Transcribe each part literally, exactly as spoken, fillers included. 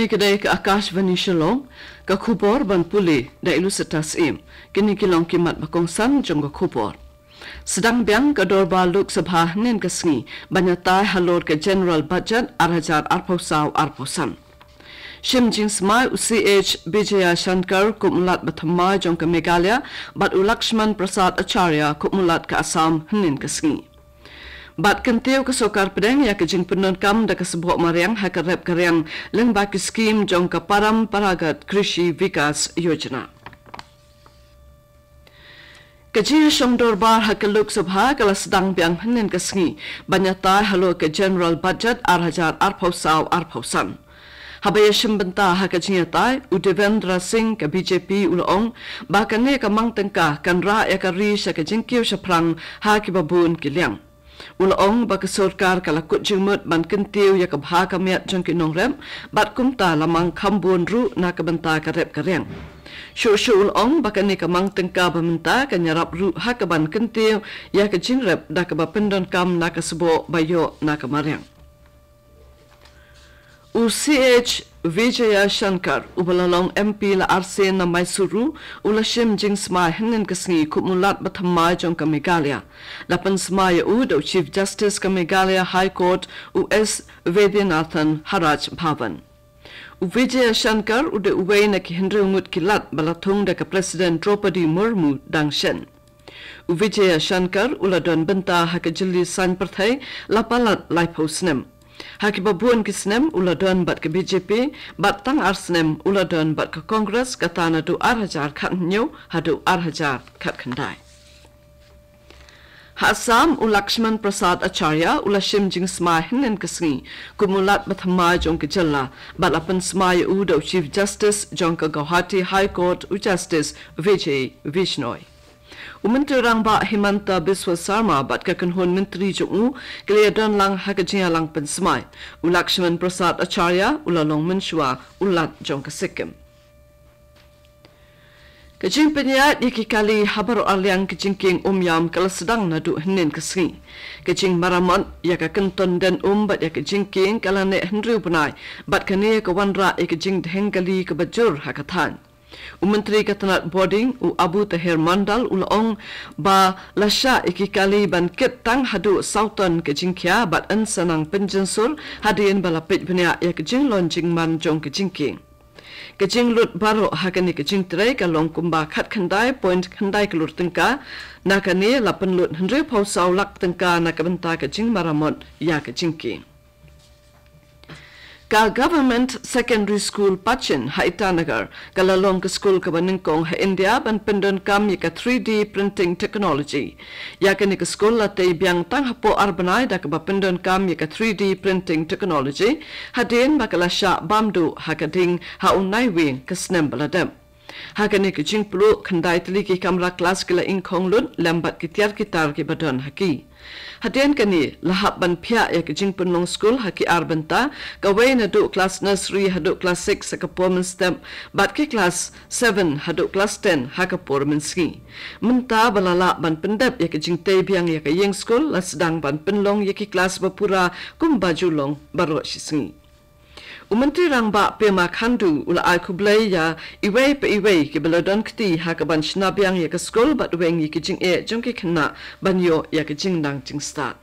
Ka dei ka Akashvani Shillong, ka khubor ban pule da i Lucetta Syiem. Kine ki long ki mat ba kongsan jong ka khubor. Sdang biang ka dorbar Lok Sabha hynnin ka sngi ban ïatai halor ka General Budget ar hajar arphew saw arphew san. Shim jingsmai u C H Vijayashankar kum u Lat ba thymmai jong ka Meghalaya bad u Lakshman Prasad Acharya kum u Lat ka Assam hynnin ka sngi. Bad kyntiew ka sorkar pdeng ïa ka jingpyndonkam da ka sboh mariang ha ka rep ka riang lyngba ki skim jong ka Paramparagat Krishi Vikas Yojana. Ka jingïashong dorbar ha ka Lok Sabha ka la sdang biang hynnin ka sngi ban ïatai halor ka General Budget ar hajar arphew saw arphew san. Haba ïashim bynta ha ka jingïatai, u Devendra Singh ka B J P u la ong ba kane ka mang tyngka kan rah ïa ka ri sha ka jingkiew shaphrang ha kiba bun ki liang. U la ong ba ka sorkar ka la kut jingmut ban kyntiew ïa ka bha ka miat jong ki nongrep bad kumta la mang kham bun ruh na ka bynta ka rep ka riang. Shuh shuh u la ong ba kane ka mang tyngka ba mynta kan ïarap ruh ha kaban kyntiew ïa ka jingrep da kaba pyndonkam na ka sboh ba ïoh na ka mariang. U C H Vijayashankar, uba la long M P la arsien na Mysuru, u la shim jingsmai hynnin ka sngi kum u Lat ba thymmai jong ka Meghalaya. La pynsmai ïa u da u Chief Justice ka Meghalaya High Court, u S Vaidyanathan ha Raj Bhavan. U Vijayashankar u dei uwei na ki hynriew ngut ki Lat ba la thung da ka President Droupadi Murmu dang shen. U Vijayashankar u la don bynta ha ka jylli saiñ pyrthei la palat laiphew snem. Ha kiba bun ki snem u la don bad ka B J P, bad tang ar snem u la don bad ka Congress, kata naduh ar hajar khathynñiew haduh ar hajar khatkhyndai. Ha Assam, u Lakshman Prasad Acharya u la shim jingsmai hynnin ka sngi kum u Lat ba thymmai jong ka jylla, bad la pynsmai ïa u da u Chief Justice jong ka Guwahati High Court, u Justice Vijay Bishnoi. U Myntri Rangbah Himanta Biswa Sarma bad ka kynhun myntri jong u ki la ïadon lang ha ka jingïalang pynsmai. U Lakshman Prasad Acharya u la long mynshuwa u Lat jong ka Sikkim. Ka jingpynïaid ïa ki kali ha baroh arliang ka jingkieng Umiam ka la sdang naduh hynnin ka sngi. Ka jingmaramot ïa ka kynton den um bad ïa ka jingkieng ka la neh hynriew bnai, bad kane ka wanrah ïa ka jingdheng kali kaba jur ha ka thaiñ. U Myntri ka tnat Bording, u Abu Taher Mondal u la ong ba la shah ïa ki kali ban kit tang haduh saw ton ka jingkhia bad yn sa nang pynjynsur hadien ba la peit bniah ïa ka jinglong jingman jong ka jingkieng. Ka jinglut baroh ha kane ka jingtrei ka long kumba khatkhyndai point khyndai klur tyngka. Na kane la pynlut hynriewphew saw lak tyngka na ka bynta ka jingmaramot ïa ka jingkieng. Ka Government Secondary School Pachin ha Itanagar ka la long ka skul kaba nyngkong ha India ban pyndonkam ïa ka three D printing technology. Ïa kane ka skul la tei biang tang hapoh ar bnai da kaba pyndonkam ïa ka three D printing technology, hadien ba ka la shah bam duh ha ka ding ha u Naiwieng ka snem ba la dep. Ha kane ka jingpluh, khyndai tylli ki kamra klas ki la ingkhong lut lem bad ki tiar ki tar kiba don ha ki. Hadien kane la hap ban phiah ïa ka jingpynlong skul ha ki ar bynta, kawei naduh klas nursery haduh klas six ha ka por mynstep, bad ki klas seven haduh klas ten ha ka por mynsngi. Mynta ba la lah ban pyndep ïa ka jingtei biang ïa ka ïing skul, la sdang ban pynlong ïa ki klas ba pura kumba ju long baroh shi sngi. U Myntri Rangbah Pema Khandu u la ai khublei ïa iwei pa iwei kiba la don kti ha kaban shna biang ïa ka skul bad weng ïa ki jingeh jong ki khynnah ban ïoh ïa ka jingnang jingstad.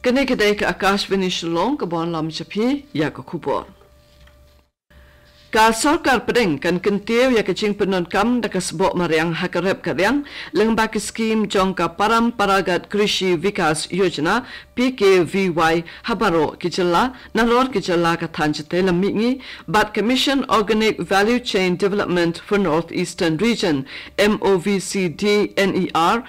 Kane ka dei ka Akashvani Shillong kaba wanlam sha phi ïa ka khubor. Ka sorkar pdeng kan kyntiew ïa ka jingpyndonkam da ka sboh mariang ha ka rep ka riang lyngba ki skim jong ka Paramparagat Krishi Vikas Yojana, P K V Y, ha baroh ki jylla, nalor ki jylla ka thaiñ shatei lam mihngi, bad ka Mission Organic Value Chain Development for North Eastern Region, M O V C D N E R,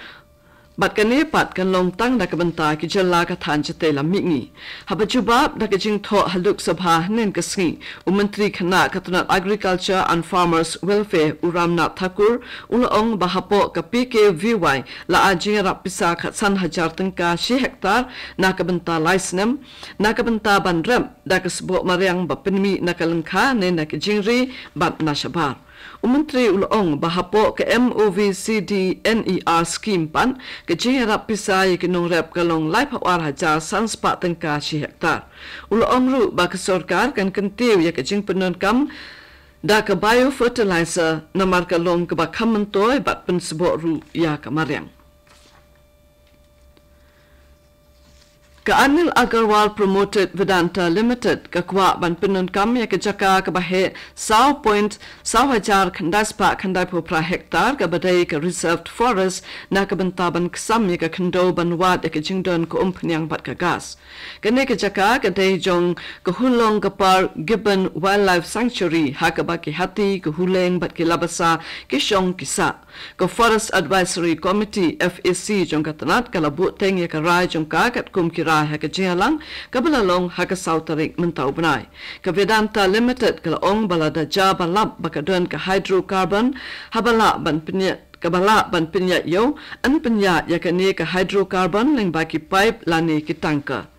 bad kane pat kan long tang na ka bynta ki jylla ka thaiñ shatei lam mihngi. Haba jubab da ka jingthoh ha Lok Sabha hynnin ka sngi, u Myntri Khynnah ka tnat Agriculture and Farmers Welfare, u Ramnath Thakur, u la ong ba hapoh ka P K V Y la ai jingïarap pisa khatsan hajar tyngka shi hektar na ka bynta lai snem, na ka bynta ban rep da ka sboh mariang ba pynmih na ka lyngkha ne na ka jingri bad na shabar. U Myntri u la ong ba hapoh ka MOVCDNER scheme pat, ka jingïarap pisa ïa ki nongrep ka long laiphew ar hajar san spah tyngka shi hektar. U la ong ruh ba ka sorkar kan kyntiew ïa ka jingpyndonkam da ka biofertilizer namar ka long kaba kham myntoi bad pynsboh ruh ïa ka mariang. Ka Anil Agarwal Promoted Vedanta Limited ka kwah ban pyndonkam ïa ka jaka kaba heh saw point saw hajar khyndai spah khyndaiphew phra hektar kaba dei ka reserved forest na ka bynta ban ksam ïa ka khyndew ban wad ïa ka jingdon ka umphniang bad ka gas. Kane ka jaka ka dei jong ka Hulong ka Par Gibbon Wildlife Sanctuary ha kaba ki hati, ka huleng bad ki labasa ki shong ki sah. Ka Forest Advisory Committee, FAC, jong ka tnat ka la buh teng ïa ka rai jong ka katkum ki rai ha ka jingïalang kaba la long ha ka saw tarik mynta u bnai. Ka Vedanta Limited ka la ong ba lada jia ba lap ba ka don ka hydrocarbon haba lah ban pynïaid, kaba lah ban pynïaid ïew, yn pynïaid ïa kane ka hydrocarbon lyngba ki pipe lane ki tanker.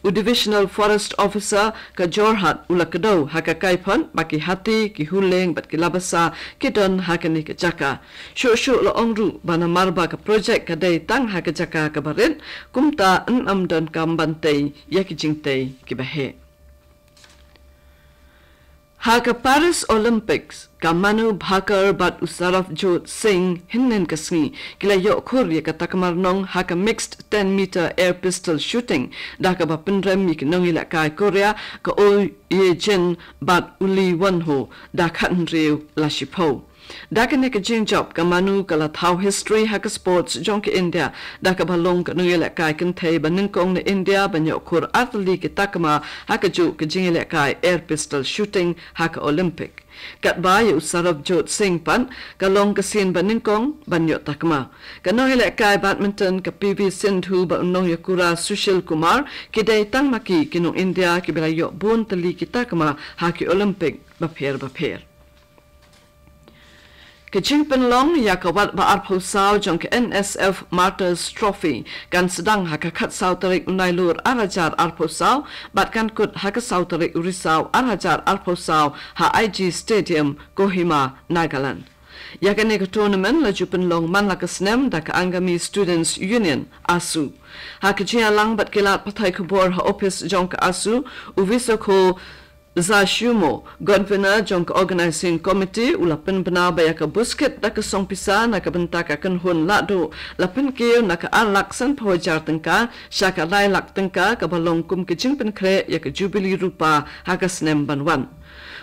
U Divisional Forest Officer ka Jorhat u la kdew ha ka kaiphod ba ki hati, ki huleng bad ki labasa ki don ha kane ka jaka. Shuh shuh la ong ruh ba namar ba ka projek ka dei tang ha ka jaka kaba rit, kumta yn ym donkam ban tei ïa ki jingtei kiba heh. Ha ka Paris Olympics, ka Manu Bhaker bad u Sarabjot Singh hynnin ka sngi ki la ïoh khur ïa ka takma rnong ha ka mixed ten meter air pistol shooting, da kaba pynrem ïa ki nongïalehkai Korea, ka Oh Ye Jin bad u Lee Won Ho, da khathynriew la shiphew. Da kane ka jingjop ka Manu ka la thaw history ha ka sports jong ka India, da kaba long ka nongïalehkai kynthei ba nyngkong na India ban ïoh khur artylli ki takma ha kajuh ka jingïalehkai air pistol shooting ha ka Olympic. Katba ïa u Sarabjot Singh pat ka long ka sien ba nyngkong ban ïoh takma. Ka nongïalehkai badminton ka P V Sindhu bad u nongïakura Sushil Kumar ki dei tang ma ki ki nong India kiba la ïoh bun tylli ki takma ha ki Olympic bapher bapher. Ka jingpynlong ïa ka wat ba arphew saw jong ka N S F Martyrs Trophy kan sdang ha ka khatsaw tarik u Nailur ar hajar arphew saw bad kan kut ha ka saw tarik u Risaw ar hajar arphew saw ha I G Stadium, Kohima, Nagaland. Ïa kane ka tournament la ju pynlong man la ka snem da ka Angami Students Union, ASU. Ha ka jingïalang bad ki lad pathai khubor ha ophis jong ka ASU, u Visokho Zashumo, Convener jong ka Organising Committee, u la pynbna ba ïa ka buskit da ka song pisa na ka bynta ka kynhun lahduh la pynkiew na ka ar lak sanphew hajar tyngka sha ka lai lak tyngka, kaba long kum ka jingpynkhreh ïa ka Jubilee Rupa ha ka snem ban wan.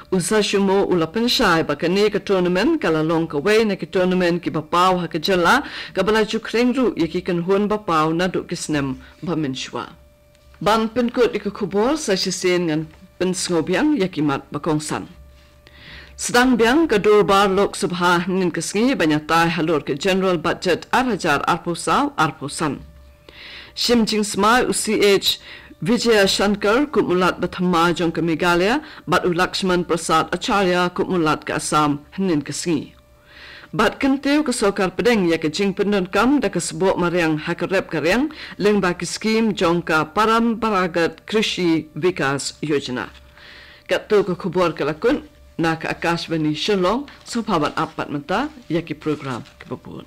U Zashumo u la pynshai ba kane ka tournament ka la long kawei na ki tournament kiba paw ha ka jylla, kaba la ju khring ruh ïa ki kynhun ba paw naduh ki snem ba mynshuwa. Ban pynkut ïa ka khubor, sa shisien ngan pynsngew biang ïa ki mat ba kongsan. Sdang biang ka Durbar Lok Sabha hynnin ka sngi ban ïatai halor ka General Budget ar hajar arphew saw arphew san. Shim jingsmai u C H Vijayashankar kum u Lat ba thymmai jong ka Meghalaya bad u Lakshman Prasad Acharya kum u Lat ka Assam hynnin ka sngi. Bad kyntiew ka sorkar pdeng ïa ka jingpyndonkam da ka sboh mariang ha ka rep ka riang lyngba ki skim jong ka Paramparagat Krishi Vikas Yojana. Katto ka khubor ka la kut na ka Akashvani Shillong, sngewbha ban ap pat mynta ïa ki program kiba bun.